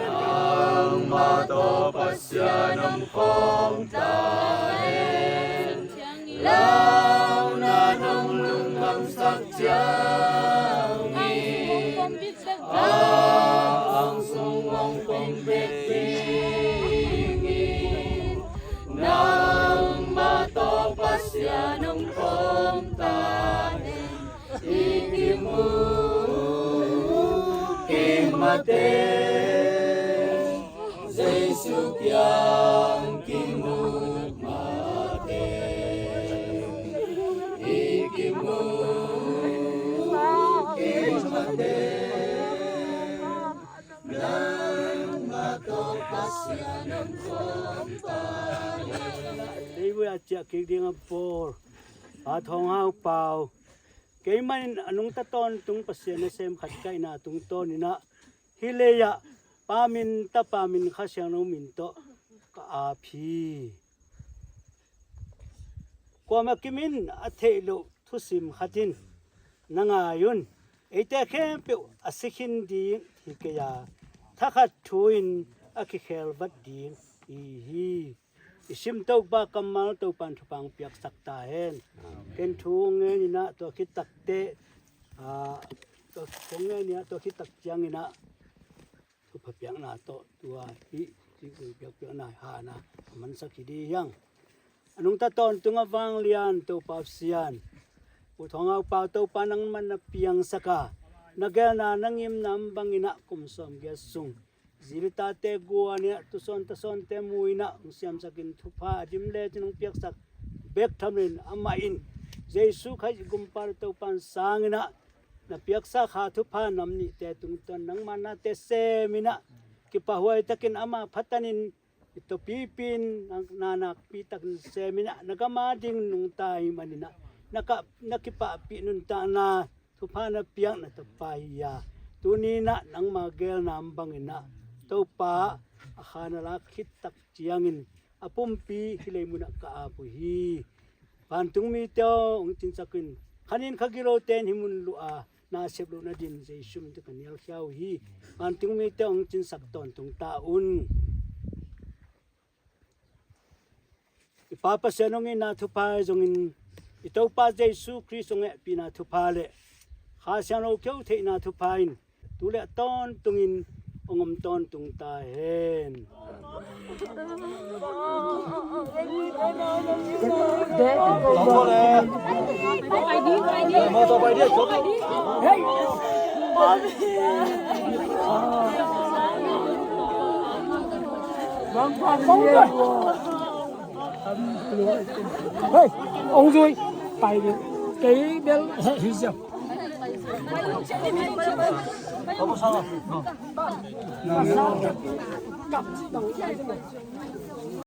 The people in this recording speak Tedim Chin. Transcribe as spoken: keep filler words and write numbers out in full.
Nangmah tawh Pasian om khawm ta hen. Launan hong lungdamsak ciangin, a ang sung hong pom bek dingin. Nangmah tawh Pasian om khawm ta hen. I kimu kimate, Jesu kiang kimu mate. I kimu kimate, nangmah tawh Pasian om khawm ta hen. Ei, vui a ciah kik ding a bawl Pa Thawng Hau Pau. Keimah in a nungta tawntung Pasian nasem khat ka hihna tungtawn in ah, hih lei-ah Pa min, Tapa min, Kha Siangtho min tawh ka ap hi. Kuamah kimin a theih loh thusim khat in na ngai un. Eite khempeuh a si khin ding hi kei a, thakhat thu in a kikhel vat ding i hi. I sim Topa kammal Topa in thupha hong piaksak ta hen. Ken thu hong ngen in ah, tua khit takteh, ah, tua thu hong ngen in ah, tua khit tak ciangin ah thupha piakna tawh tua hih, hih piakpiakna hana a mansak hi ding hi hang. A nungta tawntung a vanglian Topa Pasian, U Thawng Hau Pau Topa nangmah na piangsak a, na gelna na ngimna bangin ah kum sawmgiat sung zi le tate guan in ah, tusawn tasawnte mu in ah hong siamsak in, thupha a dim lecin hong piaksak bek tham loin, amah in Jesu Khrih Gumpa le Topa in sang in ah na piaksak Kha thupha nam nihte tungtawn nangma nate sem in ah, kipahhuai takin ama phatanin, i topipi in na, na nakpi takin sem in ah, na gam a ding nungta ahih manin ah, na ka, na kipahpih nuntakna thupha na piak na Topa hi a, tuni in ah nangma gelna bangin ah Topa a kha na lak khit tak ciangin a pumpi hih lei munah ka ap uh hi. Vantungmite aw, hong cinsak in. Khanin kha gilote in hih mun luah a, na sep loh nading Jesu min tawh ka nialkhia uh hi. Vantungmite aw, hong cinsak tawntung ta un. I Pa Pasian hong itna thupha ahi zongin, i Topa Jesu Khrih hong hehpihna thupha le Kha Siangtho kheu theihna thupha in tu le a tawntungin hong om tawntung ta hen. Hei, ong zui. Pai ding. Kei bel hi ziau.